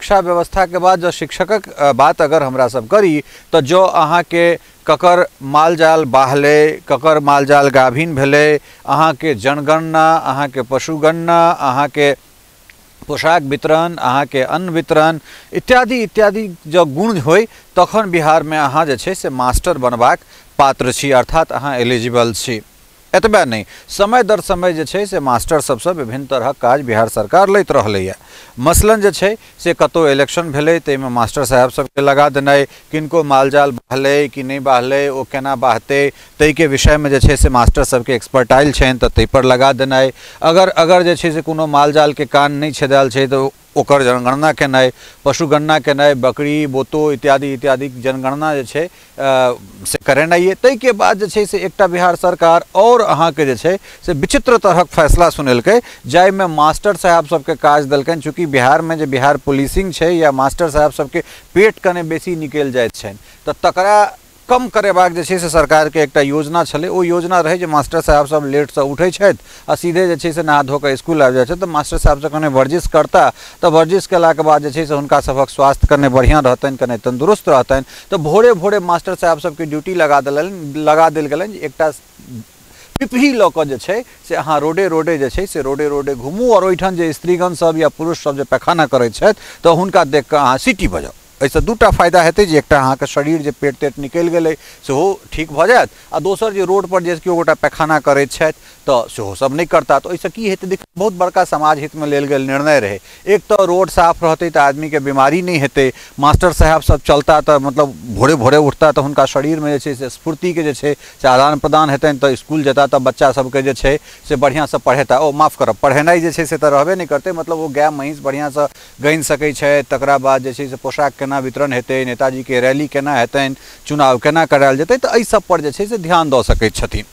शिक्षा व्यवस्था के बाद जँ शिक्षकक बात अगर हमरा सब करी तऽ जँ अहाँके ककर मालजाल बाहलै, ककर मालजाल गाभिन भेलै, अहाँके जनगणना, अहाँके पशुगणना, अहाँके पोशाक वितरण, अहाँके अन्न वितरण इत्यादि इत्यादि जँ गुण होइ तखन बिहारमे अहाँ जे छै से मास्टर बनबाक पात्र छी, अर्थात अहाँ एलिजिबल छी। एतबे नहि, समय दर समय जे छै से मास्टर सबसँ विभिन्न तरहक काज बिहार सरकार लैत रहलैए। मसलन जे छै से कतहु इलेक्शन भेलै ताहिमे मास्टर साहेब सबके लगा देनाइ, किनको मालजाल बहलै कि नहि बहलै, ओ केना बहतै ताहिके विषयमे जे छै से मास्टर सबके एक्सपर्टाइल छनि तऽ ताहिपर लगा देनाइ। अगर अगर जे छै से कोनो मालजालके कान नहि छेदायल छै तऽ ओकर जनगणना केनाइ, पशुगणना केनाइ, बकरी बोतो इत्यादि इत्यादि जनगणना जे छै से करेनाइ। ताहिके बाद जे छै से एकटा बिहार सरकार आओर अहाँके जे छै से विचित्र तरहक फैसला सुनेलकै जाहिमे मास्टर साहब सबके काज देलकनि। चूँकि बिहारमे जे बिहार पुलिसिंग छै या मास्टर साहब सबके पेट कने बेसी निकलि जाइत छनि तऽ तकरा कम करेबाक जे छै से सरकारके एकटा योजना छलै। ओ योजना रहै जे मास्टर साहब सब लेटसँ उठै छथि आ सीधे जे छै से नहा धो कऽ स्कूल आबि जाइ छथि, तऽ मास्टर साहब से कने वर्जिश करता तऽ वर्जिश केलाके बाद जे छै से हुनका सभक स्वास्थ्य कने बढ़िआँ रहतनि, कने तन्दुरुस्त रहतनि। तऽ भोरे भोरे मास्टर साहब सबके ड्यूटी लगा देल गेलनि जे एकटा पिपही लऽ कऽ जे छै से अहाँ रोडे रोडे जे छै से रोडे रोडे घुमू आओर ओहिठाम जे स्त्रीगण सब या पुरुष सब जे पैखाना करै छथि तऽ हुनका देख कऽ अहाँ सीटी बजाउ। एहिसँ दूटा फायदा हेतै जे एकटा अहाँके शरीर जे पेट तेट निकलि गेलै सेहो ठीक भऽ जायत आ दोसर जे रोड पर जे केओ गोटा पैखाना करैत छथि तऽ सेहो सब नहि करता। तऽ ओहिसँ की हेतै, देखियौ बहुत बड़का समाज हितमे लेल गेल निर्णय रहै। एक तऽ रोड साफ रहतै तऽ आदमीके बीमारी नहि हेतै, मास्टर साहब सब चलता तऽ मतलब भोरे भोरे उठता तऽ हुनका शरीरमे जे छै से स्फूर्तिके जे छै से आदान प्रदान हेतनि, तऽ स्कूल जेता तऽ बच्चा सबके जे छै से बढ़िआँसँ पढ़ेता। ओ माफ करब, पढ़ेनाइ जे छै से तऽ रहबे नहि करतै, मतलब ओ गाय महीँस बढ़िआँसँ गनि सकै छथि। तकरा बाद जे छै से पोशाक केना वितरण हेतै, नेताजीके रैली केना हेतनि, चुनाव केना करायल जेतै, तऽ एहि सब पर जे छै से ध्यान दऽ सकैत छथिन।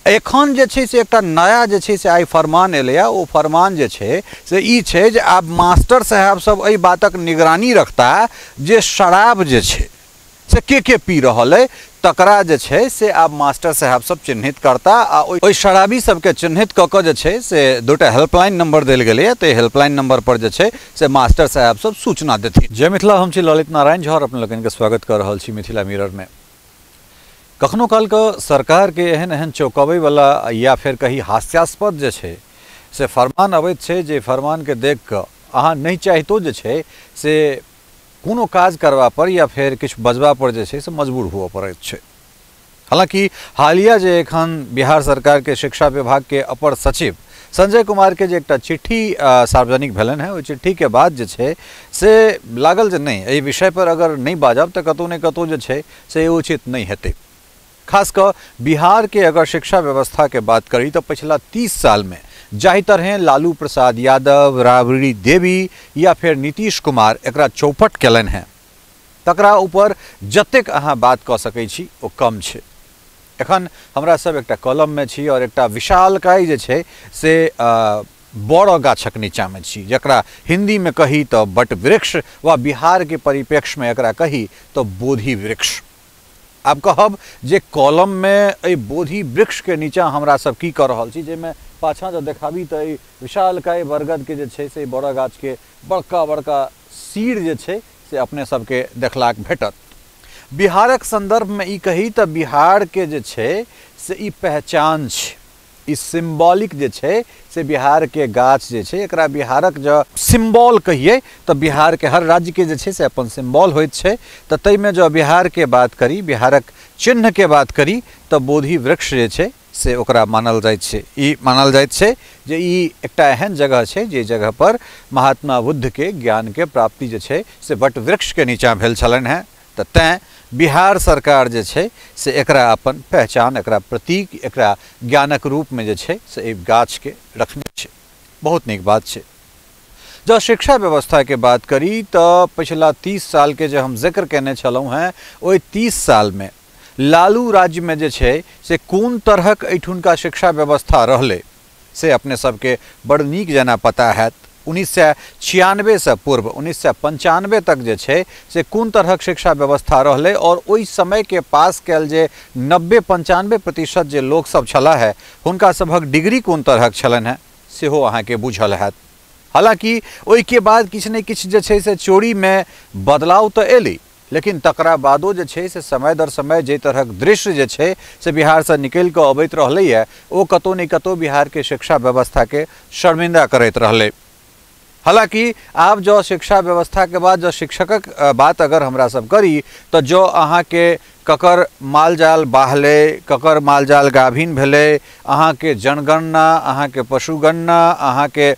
एखन जे छै से एकटा नया जे छै से आइ फरमान एलैए, ओ फरमान जे छै से ई छै जे आब मास्टर साहब सब एहि बातक निगरानी रखता जे शराब जे छै से के पी रहल अइ, तकरा जे छै से आब मास्टर साहब सब चिन्हित करता आ ओहि शराबी सबके चिन्हित कऽ कऽ जे छै से दूटा हेल्पलाइन नंबर देल गेलैए, तऽ हेल्पलाइन नंबर पर जे छै से मास्टर साहब सब सूचना देथिन। जय मिथिला, हम छी ललित नारायण झा और अपने लोकनिके स्वागत कऽ रहल छी मिथिला मिररमे। कखनो कालके सरकारके एहन एहन चौंकबैवला या फेर कही हास्यास्पद जे छै से फरमान अबैत छै जे फरमानके देख कऽ अहाँ नहि चाहितो जे छै से कोनो काज करबा पर या फेर किछु बजबा पर जे छै से मजबूर हुअ पड़ैत छै। हालाँकि हालिया जे एखन बिहार सरकारके शिक्षा विभागके अपर सचिव संजय कुमारके जे एकटा चिट्ठी सार्वजनिक भेलनि हेँ, ओहि चिट्ठीके बाद जे छै से लागल जे नहि, एहि विषय पर अगर नहि बाजब तऽ कतहु ने कतहु जे छै से उचित नहि हेतै। खास कऽ बिहारके अगर शिक्षा व्यवस्थाके बात करी तऽ पछिला 30 सालमे जाहि तरहें लालू प्रसाद यादव, राबड़ी देवी या फेर नीतीश कुमार एकरा चौपट केलनि हेँ, तकरा ऊपर जतेक अहाँ बात कऽ सकै छी ओ कम छै। एखन हमरा सब एकटा कलममे छी और एकटा विशालकाय जे छै से बड़ गाछक नीचाँमे छी, जकरा हिन्दीमे कही तऽ बट वृक्ष वा बिहारके परिप्रेक्ष्यमे एकरा कही तऽ बोधि वृक्ष। आब कहब जे कलममे एहि बोधि वृक्षके नीचाँ हमरा सब की कऽ रहल छी, जाहिमे पाछाँ जँ देखाबी तऽ एहि विशालकाय बरगदके जे छै से बड़ गाछके बड़का बड़का सीर जे छै से अपने सबके देखलाक भेटत। बिहारक सन्दर्भमे ई कही तऽ बिहारके जे छै से ई पहचान छै, ई सिम्बॉलिक जे छै से बिहारके गाछ जे छै एकरा बिहारक जँ सिम्बॉल कहियै तऽ बिहारके हर राज्यके जे छै से अपन सिम्बॉल होइत छै। तऽ ताहिमे जँ बिहारके बात करी, बिहारक चिन्हके बात करी तऽ बोधि वृक्ष जे छै से ओकरा मानल जाइत छै। ई मानल जाइत छै जे ई एकटा एहन जगह छै जे जगह पर महात्मा बुद्धके ज्ञानके प्राप्ति जे छै से बट वृक्षके नीचाँ भेल छलनि हेँ। तऽ तैँ बिहार सरकार जे छै से एकरा अपन पहचान, एकरा प्रतीक, एकरा ज्ञानक रूपमे जे छै से एहि गाछके रखने छै। बहुत नीक बात छै। जँ शिक्षा व्यवस्थाके बात करी तऽ पछिला 30 सालके जे हम जिक्र केने छलहुँ हेँ, ओहि 30 सालमे लालू राज्यमे जे छै से कोन तरहक एहिठुनका शिक्षा व्यवस्था रहलै से अपने सबके बड़ नीक जेना पता हैत। 1996 से पूर्व 1995 तक जे छै से कोन तरहक शिक्षा व्यवस्था रहलै और ओहि समयके पास कयल जे 90-95% जे लोकसब छलाह है हुनका सभक डिग्री कोन तरहक छलनि हेँ सेहो अहाँके बुझल हैत। हालाँकि ओहिके बाद किछु ने किछु जे छै से चोरीमे बदलाव तऽ एलै, लेकिन तकरा बादो जे छै से समय दर समय जाहि तरहक दृश्य जे छै से बिहारसँ निकलि कऽ अबैत रहलैए ओ कतहु ने कतहु बिहारके शिक्षा व्यवस्थाके शर्मिंदा करैत रहलै। हालाँकि आब जँ शिक्षा व्यवस्थाके बाद जँ शिक्षकक बात अगर हमरा सब करी तऽ जँ अहाँके ककर मालजाल बाहलै, ककर मालजाल गाभिन भेलै, अहाँके जनगणना, अहाँके पशुगणना, अहाँके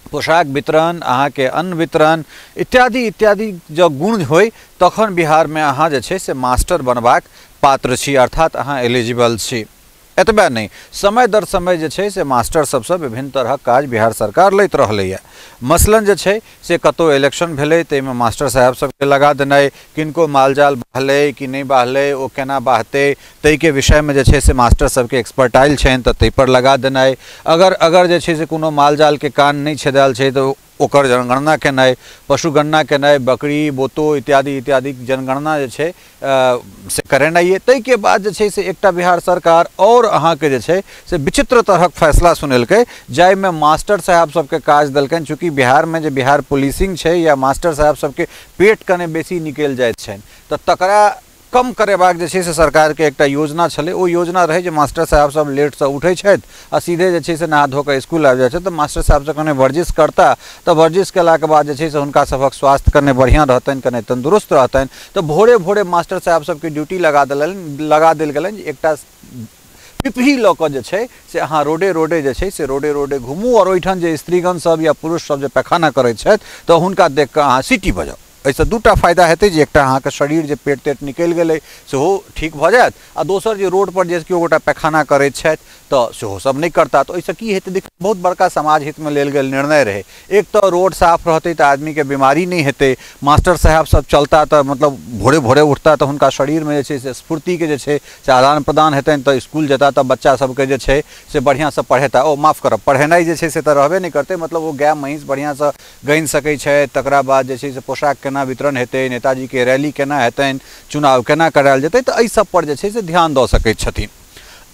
पोशाक वितरण, अहाँके अन्न वितरण इत्यादि इत्यादि जँ गुण होइ तखन बिहारमे अहाँ जे छै से मास्टर बनबाक पात्र छी, अर्थात अहाँ एलिजिबल छी। एतबे नहि, समय दर समय जे छै से मास्टर सबसँ विभिन्न तरहक काज बिहार सरकार लैत रहलैए। मसलन जे छै से कतहु इलेक्शन भेलै ताहिमे मास्टर साहेब सबके लगा देनाइ, किनको मालजाल बहलै कि नहि बहलै, ओ केना बहतै ताहिके विषयमे जे छै से मास्टर सबके एक्सपर्टाइल छनि तऽ ताहिपर लगा देनाइ। अगर अगर जे छै से कोनो मालजालके कान नहि छेदायल छै तऽ ओकर जनगणना केनाइ, पशुगणना केनाइ, बकरी बोतो इत्यादि इत्यादि जनगणना जे छै से करेनाइ। ताहिके बाद जे छै से एकटा बिहार सरकार आओर अहाँके जे छै से विचित्र तरहक फैसला सुनेलकै जाहिमे मास्टर साहब सबके काज देलकनि। चूँकि बिहारमे जे बिहार पुलिसिंग छै या मास्टर साहब सबके पेट कने बेसी निकलि जाइत छनि तऽ तकरा कम करेबाक जे छै से सरकारके एकटा योजना छलै। ओ योजना रहै जे मास्टर साहब सब लेटसँ उठै छथि आ सीधे जे छै से नहा धो कऽ स्कूल आबि जाइ छथि, तऽ मास्टर साहब सब कने वर्जिश करता तऽ वर्जिश केलाके बाद जे छै से हुनका सभक स्वास्थ्य कने बढ़िआँ रहतनि, कने तन्दुरुस्त रहतनि। तऽ भोरे भोरे मास्टर साहब सबके ड्यूटी लगा देल गेलनि जे एकटा पिपही लऽ कऽ जे छै से अहाँ रोडे रोडे जे छै से रोडे रोडे घुमू आओर ओहिठाम जे स्त्रीगण सब या पुरुष सब जे पैखाना करै छथि तऽ हुनका देख कऽ अहाँ सीटी बजाउ। एहिसँ दूटा फायदा हेतै जे एकटा अहाँके शरीर जे पेट तेट निकलि गेलै सेहो ठीक भऽ जायत, आ दोसर जे रोड पर जे केओ गोटा पैखाना करैत छथि तऽ सेहो सब नहि करता। तऽ ओहिसँ की हेतै, देखियौ बहुत बड़का समाज हितमे लेल गेल निर्णय रहै। एक तऽ रोड साफ रहतै तऽ आदमीके बीमारी नहि हेतै, मास्टर साहब सब चलता तऽ मतलब भोरे भोरे उठता तऽ हुनका शरीरमे जे छै से स्फूर्तिके जे छै से आदान प्रदान हेतनि, तऽ स्कूल जेता तऽ बच्चा सबके जे छै से बढ़िआँसँ पढ़ेता। ओ माफ करब, पढ़ेनाइ जे छै से तऽ रहबे नहि करतै, मतलब ओ गाय महीँस बढ़िआँसँ गनि सकै छथि। तकरा बाद जे छै से पोशाक केना वितरण हेतै, नेताजीके रैली केना हेतनि, चुनाव केना करायल जेतै, तऽ एहि सब पर जे छै से ध्यान दऽ सकैत छथिन।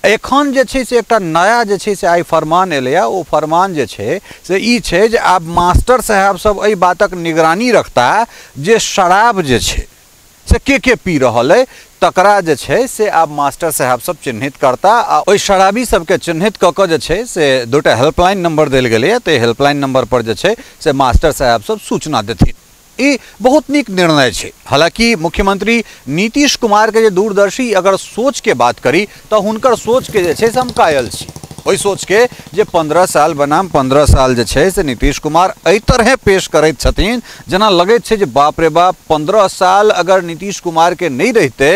एखन जे छै से एकटा नया जे छै से आइ फरमान एलैए, ओ फरमान जे छै से ई छै जे आब मास्टर साहब सब एहि बातक निगरानी रखता जे शराब जे छै से के पी रहल अइ, तकरा जे छै से आब मास्टर साहब सब चिन्हित करता आ ओहि शराबी सबके चिन्हित कऽ कऽ जे छै से दूटा हेल्पलाइन नंबर देल गेलैए, ताहि हेल्पलाइन नंबर पर जे छै से मास्टर साहब सब सूचना देथिन। ई बहुत नीक निर्णय छै। हालांकि मुख्यमंत्री नीतीश कुमार के जे दूरदर्शी अगर सोच के बात करी तऽ हुनकर सोच के जे छै से हम कायल छी। ओहि सोच के जे 15 साल बनाम 15 साल जे छै से नीतीश कुमार एहि तरहे पेश करैत छथिन जेना लगैत छै जे बाप रे बाप 15 साल अगर नीतीश कुमार के नहि रहितै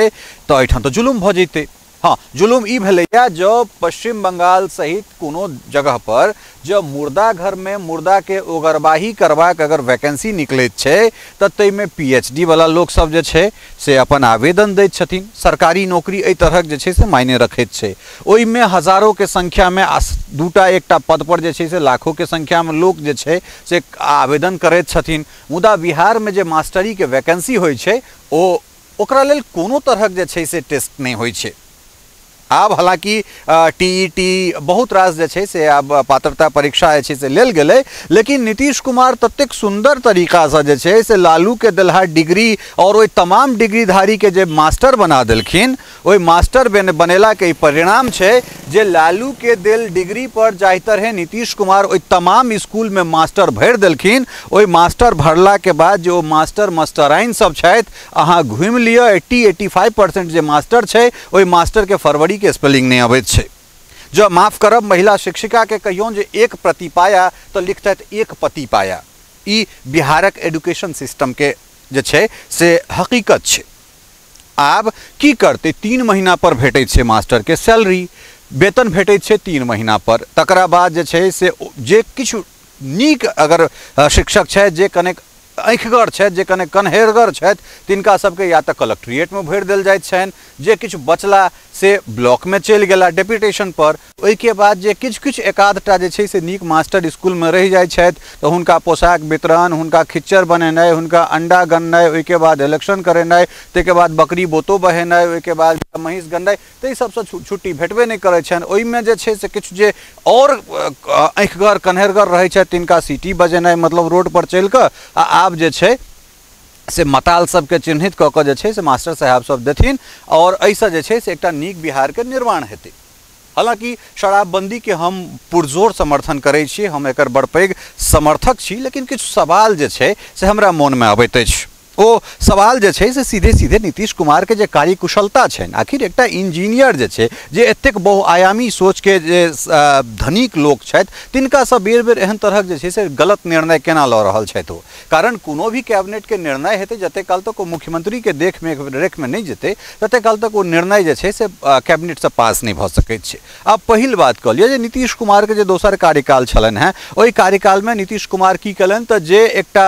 तऽ एहिठाम तऽ जुलुम भऽ जैतै। हाँ, जुलुम ई भेलैया जँ पश्चिम बंगाल सहित कोनो जगह पर जँ मुर्दा घर में मुर्दा के ओगरबाही करबाक अगर वैकेंसी निकलैत छै तऽ ताहिमे PhD वाला लोक सब जे छै से अपन आवेदन दैत छथिन। सरकारी नौकरी एहि तरहक जे छै से मायने रखैत छै। ओहिमे हजारों के संख्या में दूटा एकटा पद पर जे छै से लाखों के संख्या में लोक जे छै से आवेदन करैत छथिन। मुदा बिहार में जे मास्टरी के वैकेंसी होइ छै ओ ओकरा लेल कोनो तरहक जे छै से टेस्ट नहि होइ छै। आब हालांकि TET बहुत रास जे छै से आब पात्रता परीक्षा जे छै से लेल गेलै, लेकिन नीतीश कुमार ततेक सुन्दर तरीकासँ जे छै से लालू के देलहा डिग्री और ओहि तमाम डिग्रीधारी के जे मास्टर बना देलखिन, ओहि मास्टर बनेला के परिणाम छै जे लालू के देल डिग्री पर जाहि तरहे नीतीश कुमार ओहि तमाम स्कूल में मास्टर भरि देलखिन, ओहि मास्टर भरला के बाद जे ओ मास्टर मास्टराइन सब छथि, अहाँ घुमि लिअ 80-85% जे मास्टर छै ओहि मास्टर के फरवरी के स्पेलिंग नहीं अबैत छै। जो माफ करब महिला शिक्षिका के कहियौन जे एक प्रति पाया तो लिखतथि एक पति पाया। ई बिहारक एजुकेशन सिस्टम के जे छै से हकीकत छै। आब की करतै, 3 महीना पर भेटै छै मास्टर के सैलरी, वेतन भेटै छै 3 महीना पर। तकरा बाद जे छै से जे किछु नीक अगर शिक्षक छथि, जे कनेक आँखिगर छथि, जे कने कन्हेरगर छथि, तिनका सबके या तऽ कलेक्ट्रिएटमे भरि देल जाइत छनि, जे किछु बचला से ब्लॉकमे चलि गेला डेपुटेशन पर। ओहिके बाद जे किछु किछु एकाधटा जे छै से नीक मास्टर स्कूलमे रहि जाइ छथि तऽ हुनका पोशाक वितरण, हुनका खिच्चर बनेनाइ, हुनका अंडा गननाइ, ओहिके बाद इलेक्शन करेनाइ, ताहिके बाद बकरी बोतो बहेनाइ, ओहिके बाद महीँस गननाइ, ताहि सबसँ छुट्टी भेटबे नहि करै छनि। ओहिमे जे छै से किछु जे आओर आँखिगर कन्हरगर रहै छथि तिनका सीटी बजेनाइ, मतलब रोड पर चलि कऽ। आ आब जे छै से मताल सबके चिन्हित कऽ कऽ जे छै से मास्टर साहेब सब देथिन और एहिसँ जे छै से एकटा नीक बिहारके निर्माण हेतै। हालाँकि शराबबंदीके हम पुरजोर समर्थन करै छी, हम एकर बड़ पैघ समर्थक छी, लेकिन किछु सवाल जे छै से हमरा मोनमे अबैत अछि। ओ सवाल जे छै से सीधे सीधे नीतीश कुमारके जे कार्यकुशलता छनि, आखिर एकटा इंजीनियर जे छै जे एतेक बहुआयामी सोचके जे धनिक लोक छथि तिनकासँ बेर बेर एहन तरहक जे छै से गलत निर्णय केना लऽ रहल छथि ओ। कारण कोनो भी कैबिनेटके निर्णय हेतै जतेक काल तक ओ मुख्यमंत्रीके देखरेखमे नहि जेतै ततेक काल तक ओ निर्णय जे छै से कैबिनेटसँ पास नहि भऽ सकैत छै। आब पहिल बात कऽ लिअ जे नीतीश कुमारके जे दोसर कार्यकाल छलनि हेँ ओहि कार्यकालमे नीतीश कुमार की केलनि तऽ जे एकटा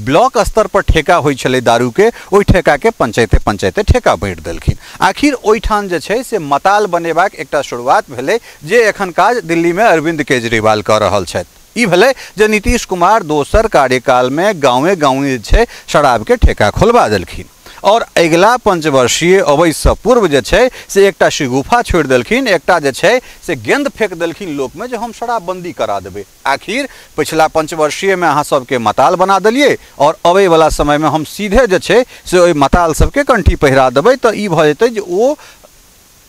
ब्लॉक स्तर पर ठेका होइ छलै दारूके, ओहि ठेकाके पंचायते पंचायते ठेका बाँटि देलखिन। आखिर ओहिठाम जे छै से मताल बनेबाक एकटा शुरुआत भेलै जे एखन काज दिल्लीमे अरविंद केजरीवाल कऽ रहल छथि। ई भेलै जे नीतीश कुमार दोसर कार्यकालमे गाँवे गाँवे जे छै शराबके ठेका खोलबा देलखिन और अगिला पंचवर्षीय अबैसँ पूर्व जे छै से एकटा शिगुफा छोड़ि देलखिन, एकटा जे छै से गेंद फेंक देलखिन लोकमे जे हम शराबबंदी करा देबै। आखिर पिछला पंचवर्षीयमे अहाँ सबके मताल बना देलियै और अबैवला समयमे हम सीधे जे छै से ओहि मताल सबके कंठी पहिरा देबै, तऽ ई भऽ जेतै जे ओ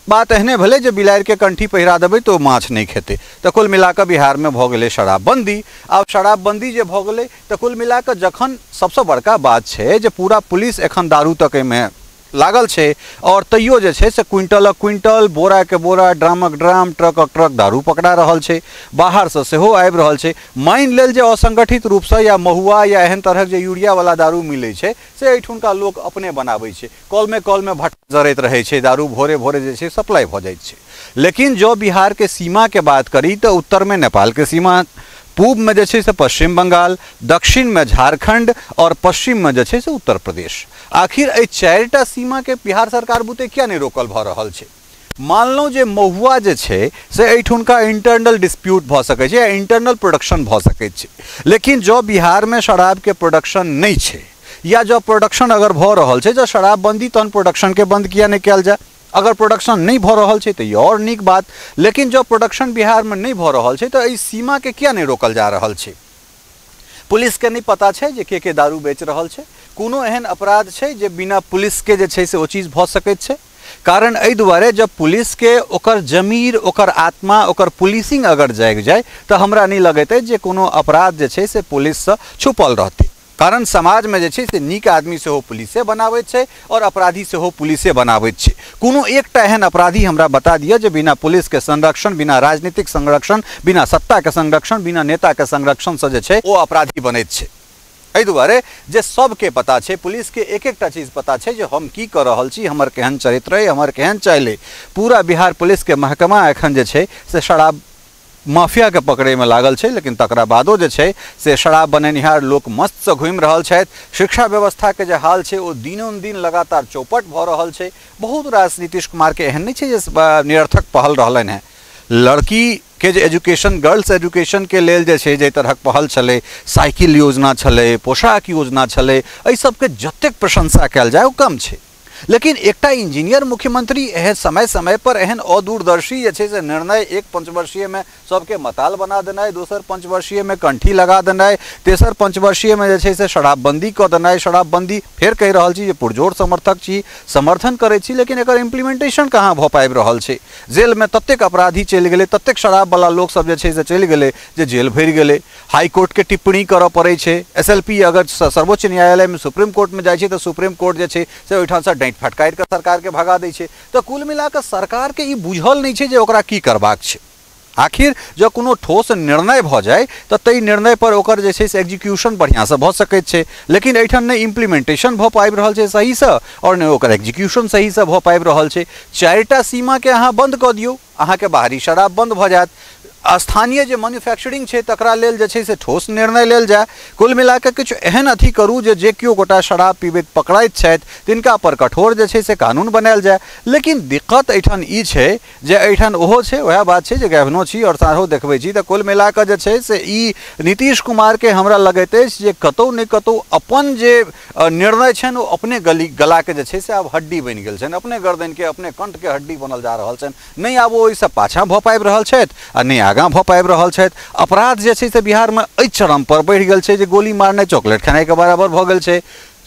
बात एहने भेलै जे बिलाड़िके कंठी पहिरा देबै तऽ ओ माछ नहि खेतै। तऽ कुल मिलाकऽ बिहारमे भऽ गेलै शराबबंदी। आब शराबबंदी जे भऽ गेलै तऽ कुल मिलाकऽ जखन सबसँ बड़का बात छै जे पूरा पुलिस एखन दारू तक एहिमे लागल छै और तैयो जे छै से क्विंटलक क्विंटल, बोराके बोरा, ड्रामक ड्राम, ट्रकक ट्रक दारू पकड़ा रहल छै, बाहरसँ सेहो आबि रहल छै। मानि लेल जे असंगठित रूपसँ या महुआ या एहन तरहक जे यूरियावला दारू मिलै छै से एहिठुनका लोक अपने बनाबै छै, कलमे कलमे भट्टा जरैत रहै छै, दारू भोरे भोरे जे छै सप्लाई भऽ जाइ छै। लेकिन जँ बिहारके सीमाके बात करी तऽ उत्तरमे नेपालके सीमा, पूर्वमे जे छै से पश्चिम बंगाल, दक्षिणमे झारखंड और पश्चिममे जे छै से उत्तर प्रदेश। आखिर एहि चारिटा सीमाके बिहार सरकार बुते किया नहि रोकल भऽ रहल छै? मानलहुँ जे महुआ जे छै से एहिठुनका इंटरनल डिस्प्यूट भऽ सकै छै या इंटरनल प्रोडक्शन भऽ सकै छै, लेकिन जँ बिहारमे शराबके प्रोडक्शन नहि छै या जँ प्रोडक्शन अगर भऽ रहल छै जँ शराबबंदी तहन प्रोडक्शनके बंद किया नहि कयल जाय? अगर प्रोडक्शन नहि भऽ रहल छै तऽ ई आओर नीक बात, लेकिन जँ प्रोडक्शन बिहारमे नहि भऽ रहल छै तऽ एहि सीमाके किया नहि रोकल जा रहल छै? पुलिसके नहि पता छै जे के दारू बेच रहल छै? कोनो एहन अपराध छै जे बिना पुलिसके जे छै से ओ चीज भऽ सकैत छै? कारण एहि दुआरे जब पुलिसके ओकर जमीर, ओकर आत्मा, ओकर पुलिसिंग अगर जागि जाय तऽ हमरा नहि लगैत अछि जे कोनो अपराध जे छै से पुलिससँ छुपल रहतै। कारण समाजमे जे छै से नीक आदमी सेहो पुलिसे बनाबैत छै और अपराधी सेहो पुलिसे बनाबैत छै। कोनो एकटा एहन अपराधी हमरा बता दिअ जे बिना पुलिसके संरक्षण, बिना राजनीतिक संरक्षण, बिना सत्ताके संरक्षण, बिना नेताके संरक्षणसँ जे छै ओ अपराधी बनैत छै। एहि दुआरे जे सबके पता छै, पुलिसके एक एकटा चीज पता छै जे हम की कऽ रहल छी, हमर केहन चरित्र अइ, हमर केहन चालि अइ। पूरा बिहार पुलिसके महकमा एखन जे छै से शराब माफियाके पकड़ैमे लागल छै, लेकिन तकरा बादो जे छै से शराब बनेनिहार लोक मस्तसँ घुमि रहल छथि। शिक्षा व्यवस्थाके जे हाल छै ओ दिनोदिन लगातार चौपट भऽ रहल छै। बहुत रास नीतीश कुमारके एहन नहि छै जे निरर्थक पहल रहलनि हेँ। लड़कीके जे एजुकेशन, गर्ल्स एजुकेशनके लेल जे छै जाहि तरहक पहल छलै, साइकिल योजना छलै, पोशाक योजना छलै, एहि सबके जतेक प्रशंसा कयल जाय ओ कम छै। लेकिन एकटा इंजीनियर मुख्यमंत्री एहन समय समय पर एहन अदूरदर्शी जे छै से निर्णय एक पंचवर्षीयमे सबके मताल बना देनाइ, दोसर पंचवर्षीयमे कंठी लगा देनाइ, तेसर पंचवर्षीयमे जे छै से शराबबंदी कऽ देनाइ। शराबबंदी फेर कहि रहल छी जे पुरजोर समर्थक छी, समर्थन करै छी, लेकिन एकर इम्प्लीमेंटेशन कहाँ भऽ पाबि रहल छै? जेलमे ततेक अपराधी चलि गेलै, ततेक शराबवला लोकसब जे छै से चलि गेलै जे जेल भरि गेलै। हाईकोर्टके टिप्पणी करऽ पड़ै छै। SLP अगर सर्वोच्च न्यायालयमे, सुप्रीम कोर्टमे जाइ छै तऽ सुप्रीम कोर्ट जे छै से ओहिठामसँ डाँटि फटकारि कऽ सरकारके भगा दै छै। तऽ कुल मिलाकऽ सरकारके ई बुझल नहि छै जे ओकरा की करबाक छै। आखिर जँ कोनो ठोस निर्णय भऽ जाय तऽ ताहि निर्णय पर ओकर जे छै से एग्जीक्यूशन बढ़िआँसँ भऽ सकैत छै, लेकिन एहिठाम नहि इम्प्लीमेंटेशन भऽ पाबि रहल छै सहीसँ और नहि ओकर एग्जीक्यूशन सहीसँ भऽ पाबि रहल छै। चारिटा सीमाके अहाँ बंद कऽ दियौ, अहाँके बाहरी शराब बंद भऽ जायत। स्थानीय जे मैन्युफैक्चरिंग छै तकरा लेल जे छै से ठोस निर्णय लेल जाय। कुल मिलाकऽ किछु एहन अथी करू जे जे केओ गोटा शराब पीबैत पकड़ाइत छथि तिनका पर कठोर जे छै से कानून बनायल जाय। लेकिन दिक्कत एहिठाम ई छै जे एहिठाम ओहो छै, वएह बात छै जे गहनो छी आओर साँढ़ो देखबै छी। तऽ कुल मिलाकऽ जे छै से ई नीतीश कुमारके हमरा लगैत अछि जे कतहु ने कतहु अपन जे निर्णय छनि ओ अपने गलाके जे छै से आब हड्डी बनि गेल छनि, अपने गर्दनके अपने कंठके हड्डी बनल जा रहल छनि। नहि आब ओ ओहिसँ पाछाँ भऽ पाबि रहल छथि आ नहि आगाँ भऽ पाबि रहल छथि। अपराध जे छै से बिहारमे एहि चरम पर बढ़ि गेल छै जे गोली मारनाइ चॉकलेट खेनाइके बराबर भऽ गेल छै।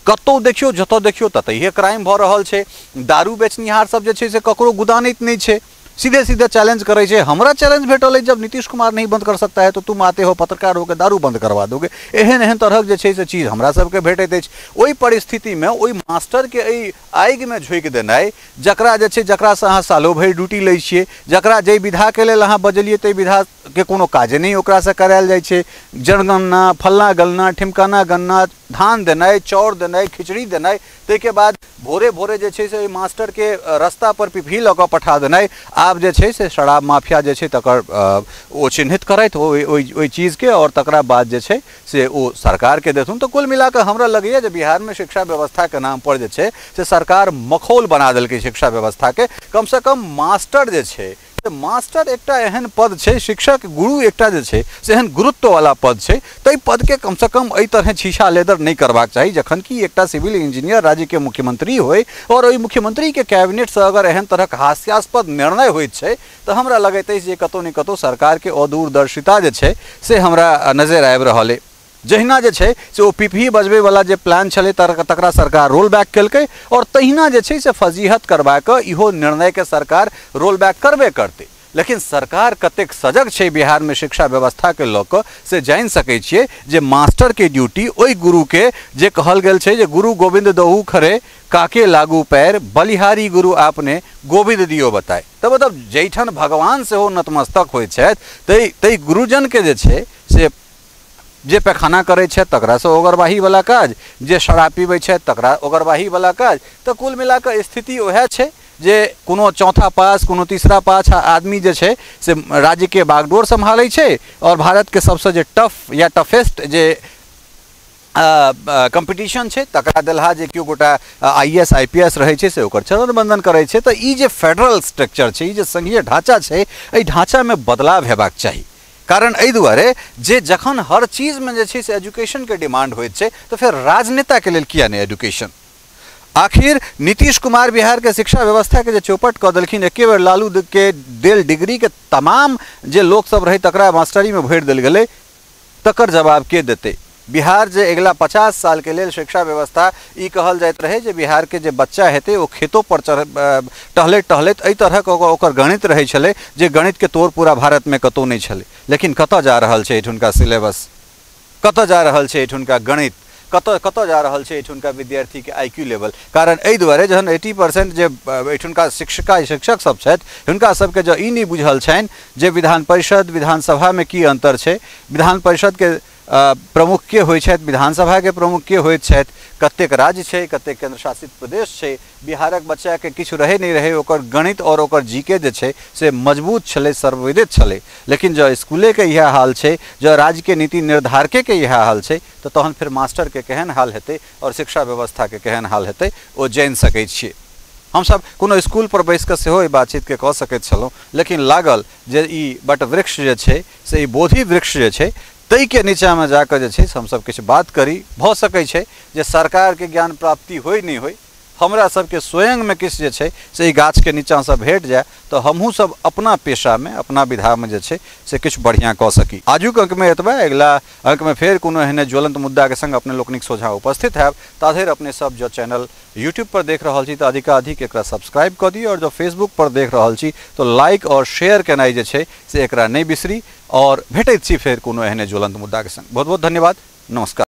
कतहु देखियौ, जतऽ देखियौ ततहिए क्राइम भऽ रहल छै। दारू बेचनिहार सब जे छै से ककरो गुदानैत नहि छै, सीधे सीधे चैलेंज करै छै। हमरा चैलेंज भेटल अछि, जब नीतीश कुमार नहीं बंद कर सकता है तो तुम आते हो पत्रकार होके दारू बंद करवा दोगे। एहन एहन तरहक जे छै से चीज हमरा सबके भेटैत अछि। ओहि परिस्थितिमे ओहि मास्टरके एहि आगिमे झोंकि देनाइ, जकरा जे छै जकरासँ अहाँ सालो भरि ड्यूटी लै छियै, जकरा जाहि विधाके लेल अहाँ बजलियै ताहि विधाके कोनो काजे नहि ओकरासँ करायल जाइ छै। जनगणना, फल्लाँ गणना, ठिमकाना गणना, धान देनाइ, चाउर देनाइ, खिचड़ी देनाइ, ताहिके बाद भोरे भोरे जे छै से ओहि मास्टरके रस्ता पर पिपही लऽ कऽ पठा देनाइ। आब जे छै से शराब माफिया जे छै तकर ओ चिन्हित करथि ओहि चीजके आओर तकरा बाद जे छै से ओ सरकारके देथुन। तऽ कुल मिलाकऽ हमरा लगैए जे बिहारमे शिक्षा व्यवस्थाके नाम पर जे छै से सरकार मखौल बना देलकै शिक्षा व्यवस्थाके। कमसँ कम मास्टर जे छै से मास्टर एकटा एहन पद छै, शिक्षक गुरु एकटा जे छै से एहन गुरुत्ववाला पद छै, ताहि पदके कमसँ कम एहि तरहे छीछा लेदर नहि करबाक चाही। जखन कि एकटा सिविल इंजीनियर राज्यके मुख्यमंत्री होइ आओर ओहि मुख्यमंत्रीके कैबिनेटसँ अगर एहन तरहक हास्यास्पद निर्णय होइत छै तऽ हमरा लगैत अछि जे कतहु ने कतहु सरकारके अदूरदर्शिता जे छै से हमरा नजरि आबि रहल अइ। जहिना जे छै से ओ पिपही बजबैवला जे प्लान छलै तकरा सरकार रोल बैक केलकै आओर तहिना जे छै से फजीहत करबाके इहो निर्णयके सरकार रोल बैक करबे करतै। लेकिन सरकार कतेक सजग छै बिहारमे शिक्षा व्यवस्थाके लऽ कऽ से जानि सकै छियै जे मास्टरके ड्यूटी ओहि गुरुके जे कहल गेल छै जे गुरु गोविंद दहू खरे काके लागू पैर, बलिहारी गुरु आपने गोविंद दियो बताए। तऽ मतलब जाहिठाम भगवान सेहो नतमस्तक होइत छथि ताहि गुरुजनके जे छै से जे पैखाना करै छथि तकरासँ ओगरवाहीवला काज, जे शराब पीबै छथि तकरा ओगरवाहीवला काज। तऽ कुल मिलाकऽ स्थिति उएह छै जे कोनो चौथा पास कोनो तीसरा पास आदमी जे छै से राज्यके बागडोर सम्हालै छै आओर भारतके सबसँ जे टफ या टफेस्ट जे कम्पटिशन छै तकरा देलहा जे केओ गोटा IAS IPS रहै छै से ओकर चरण बंदन करै छै। तऽ ई जे फेडरल स्ट्रक्चर छै, ई जे संघीय ढाँचा छै, एहि ढाँचामे बदलाव हेबाक चाही। कारण एहि दुआरे जे जखन हर चीजमे जे छै से एजुकेशनके डिमांड होइत छै तऽ फेर राजनेताके लेल किया नहि एजुकेशन। आखिर नीतीश कुमार बिहारके शिक्षा व्यवस्थाके जे चौपट कऽ देलखिन, एके बेर लालू के देल डिग्रीके तमाम जे लोकसब रहै तकरा मास्टरीमे भरि देल गेलै, तकर जवाब के देतै। बिहार जे अगिला 50 सालके लेल शिक्षा व्यवस्था ई कहल जाइत रहै जे बिहारके जे बच्चा हेतै ओ खेतो पर टहलैत टहलैत एहि तरहक ओकर गणित रहै छलै जे गणितके तोड़ पूरा भारतमे कतहु नहि छलै। लेकिन कतऽ जा रहल छै एहिठुनका सिलेबस, कतऽ जा रहल छै एहिठुनका गणित, कतऽ कतऽ जा रहल छै एहिठुनका विद्यार्थीके IQ level. कारण एहि दुआरे जहन 80% जे एहिठुनका शिक्षिका शिक्षक सब छथि हुनका सबके जँ ई नहि बुझल छनि जे विधान परिषद विधानसभामे की अन्तर छै, विधान परिषदके प्रमुख के होइ छथि, विधानसभाके प्रमुख के होइत छथि, कतेक राज्य छै, कतेक केंद्र शासित प्रदेश छै, बिहारक बच्चाके किछु रहै नहि रहै ओकर गणित आओर ओकर जीके जे छै से मजबूत छलै, सर्वविदित छलै। लेकिन जँ स्कूलेके इएह हाल छै, जँ राज्यके नीति निर्धारकेके इएह हाल छै तऽ तहन फेर मास्टरके केहन हाल हेतै आओर शिक्षा व्यवस्थाके केहन हाल हेतै ओ जानि सकै छियै। हमसब कोनो स्कूल पर बैस कऽ सेहो एहि बातचीतके कऽ सकैत छलहुँ, लेकिन लागल जे ई वटवृक्ष जे छै से ई बोधि वृक्ष जे छै ताहिके नीचाँमे जाकऽ जे छै से हमसब किछु बात करी। भऽ सकै छै जे सरकारके ज्ञान प्राप्ति होइ नहि होइ, हमरा सबके स्वयंमे किछु जे छै से ई गाछके नीचाँसँ भेट जाय तऽ हमहूँ सब अपना पेशामे अपना विधामे जे छै से किछु बढ़िआँ कऽ सकी। आजुक अंकमे एतबा, अगिला अंकमे फेर कोनो एहने ज्वलंत मुद्दाके संग अपने लोकनिक सोझाँ उपस्थित हैब। ताधरि अपने सब जो चैनल यूट्यूब पर देख रहल छी तऽ अधिकाधिक एकरा सब्सक्राइब कऽ दियौ और जो फेसबुक पर देख रहल छी तऽ लाइक और शेयर केनाइ जे छै से एकरा नहि बिसरी। और भेटैत छी फेर कोनो एहने ज्वलंत मुद्दाके संग। बहुत बहुत धन्यवाद, नमस्कार।